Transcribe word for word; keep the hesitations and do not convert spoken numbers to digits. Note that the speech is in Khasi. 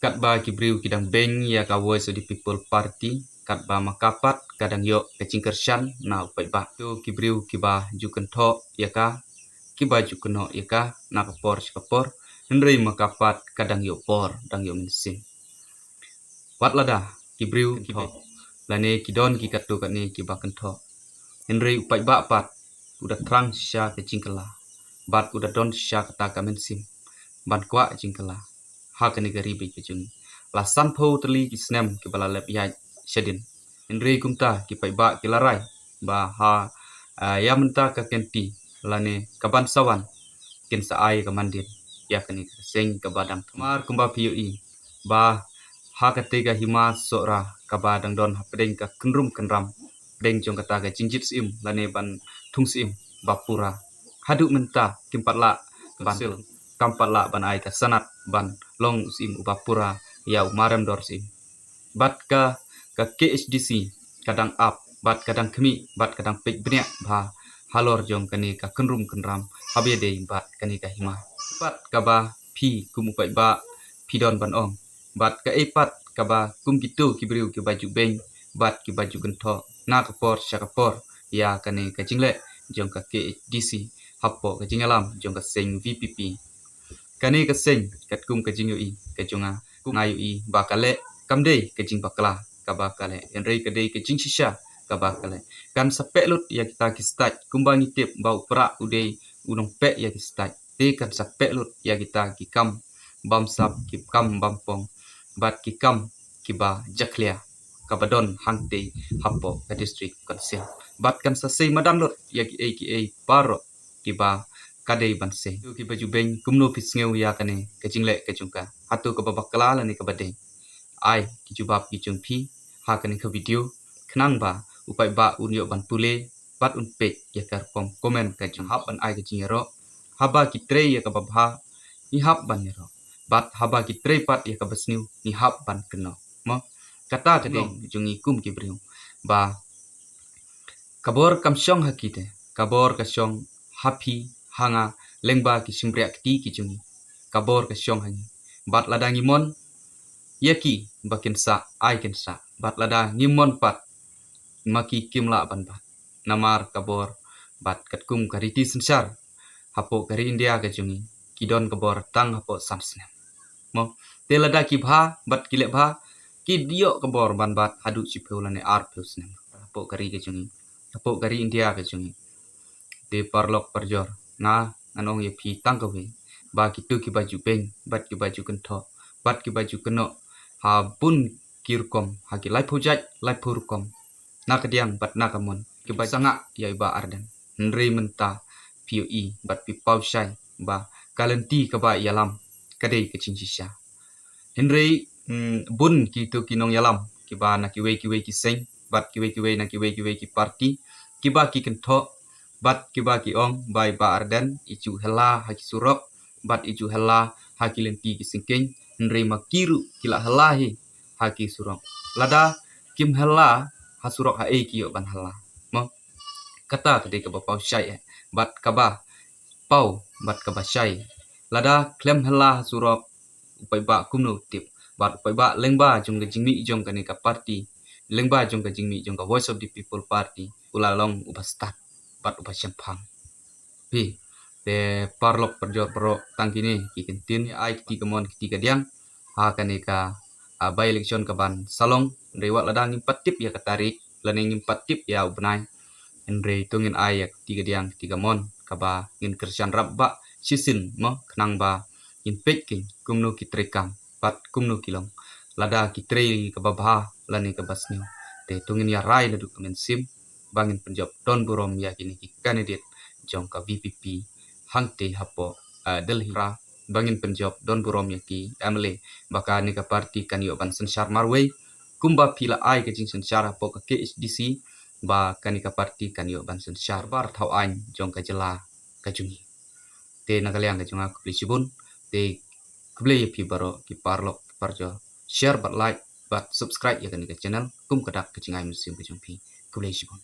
Katba ki briew ki dang beng ïa ka Voice of the People Party, katba ma ka pat ka dang ïoh ka jingkyrshan na u paidbah. To ki briew kiba ju kynthoh ïa ka, kiba ju kynnoh ïa ka na ka por sha ka por, hynrei ma ka pat ka dang ïoh bor, dang ïoh mynsiem. Wat lada ki briew ki beng lane ki don ki katto katne kiba kynthoh, hynrei u paidbah pat u da thrang shisha ka jingkylla bad u da don shisha kata ka mynsiem ban kwah jingkylla ha kane ka ri beit ka jong ngi. La sanphew tylli ki snem kiba la lep ïaid shadien, hynrei kumta ki paidbah ki la rai ba ha, ah, ïa mynta ka kynti lane ka ban sa wan kin sa ai ka mandien ïa kane ka seng kaba dang thymmai. Kumba phi ïohi ba ha kata ka hima Sohra kaba dang don hapdeng ka kynrum kynram, pdeng jong kata ka jingjit syiem lane ban thung syiem ba pura, haduh mynta kim pat lah ban sil, kam pat lah ban ai ka sanad ban long u syiem uba pura ïa u marem dor syiem. Bad ka, ka K H D C ka dang ap bad ka dang khmih bad ka dang peit bniah bha halor jong kane ka kynrum kynram haba ïadei bad kane ka hima. Bad kaba phi kum u paidbah phi don ban ong, bad kaei pat kaba kum kito ki briew kiba ju beng bad kiba ju kynthoh na ka por sha ka por ïa kane ka jingleh jong ka K H D C hapoh ka jingïalam jong ka seng V P P. Kane ka seng katkum ka jingïohi ka jong nga, nga ïohi ba ka leh kam dei ka jingbakla kaba ka leh, hynrei ka dei ka jingshisha kaba ka leh. Kan sa peh lut ïa kita ki state, kumba ngi tip ba u prah u dei u nongpeh ïa ki state, te kan sa peh lut ïa kita ki kam bamsap, ki kam bampong bad ki kam kiba jakhlia kaba don hangtei hapoh ka district council. Bad kan sa sei madan lut ïa kiei kiei baroh kiba ka dei ban sei. Kiba ju beng, kumno phi sngew ïa kane ka jingleh ka jong ka? Hato kaba bakla lane kaba dei? Ai ki jubab ki jong phi ha kane ka video, khnang ba u paidbah un ïoh ban pule bad un peit ïa ka rukom comment ka jong. Hap ban ai ka jingïaroh, haba ki trei ïa kaba bha ngi hap ban ïaroh, bad haba ki trei pat ïa kaba sniew ngi hap ban kynnoh. Mo, kata ka dei jong ngi kum ki briew ba ka bor kam shong ha ki te, ka bor ka shong ha phi, ha nga, lyngba ki shympriah kti ki jong ngi. Ka bor ka shong ha ngi. Bad lada ngi mon ïa ki ba kin sah, ai kin sah. Bad lada ngi mon pat ma ki, kim lah ban bat. Namar ka bor bad katkum ka riti synshar hapoh ka ri India ka jong ngi, ki don ka bor tang hapoh san snem. Mo, te lada ki bha bad ki leh bha, ki ïoh ka bor ban bat haduh shiphew lane arphew snem hapoh ka ri ka jong ngi, hapoh ka ri India ka jong ngi. Te paralok parajor, nga ngan ong ïa phi tang kawei ba kito kiba ju beng bad kiba ju kynthoh bad kiba ju kynnoh ha bun ki rukom, ha ki laiphew jait laiphew rukom, na ka diang bad na ka mon, kiba sangeh ïa i Bah Ardent. Hynrei mynta phi ïohi bad phi paw shai ba ka lynti kaba ïalam ka dei ka jingshisha. Hynrei, mm, bun kito ki nongïalam kiba na kiwei kiwei ki seng bad kiwei kiwei na kiwei kiwei ki party, kiba ki kynthoh bad kiba ki ong ba i Bah Ardent i ju hylla ha ki surok bad i ju hylla ha ki lynti ki syngkien, hynrei ma ki ruh ki la hylla hi ha ki surok. Lada kim hylla ha surok, ha ei ki ïoh ban hylla? Mo, kata ka dei kaba paw shai eh, bad kaba paw bad kaba shai. Lada khlem hylla ha surok, u paidbah kumno u tip? Bad u paidbah lyngba jong ka jingmih jong kane ka party, lyngba jong ka jingmih jong ka Voice of the People Party, u la long uba stad bad uba shemphang. Phi, te paralok parajor baroh, tang kine ki kyntien ai kti kamon kti kadiang ha kane ka, ah, by election kaban sa long. Hynrei wat lada ngim pat tip ïa ka tarik lane ngim pat tip ïa u bnai, hynrei to ngin ai ïa kti kadiang kti kamon kaba ngin kyrshan rap ba shisien mo, khnang ba ngin peit keiñ kumno ki treikam bad kumno ki long. Lada ki trei kaba bha lane kaba sniew, te to ngin ïa rai naduh ka mynsiem ba ngin pynjop don burom ïa kine ki candidate jong ka V P P hangtei hapoh, ah, Delhi. Ba ngin pynjop don burom ïa ki M L A ba kane ka party kan ïoh ban synshar marwei, kumba phi la ai ka jingsynshar hapoh ka K H D C ba kane ka party kan ïoh ban synshar bar thaw aiñ jong ka jylla ka jong ngi. Te na ka liang ka jong nga, khublei shibun. Te khublei ïa phi baroh ki paralok ki parajor. Share bad like bad subscribe ïa kane ka channel kum ka dak ka jingai mynsiem ka jong phi. Khublei shibun.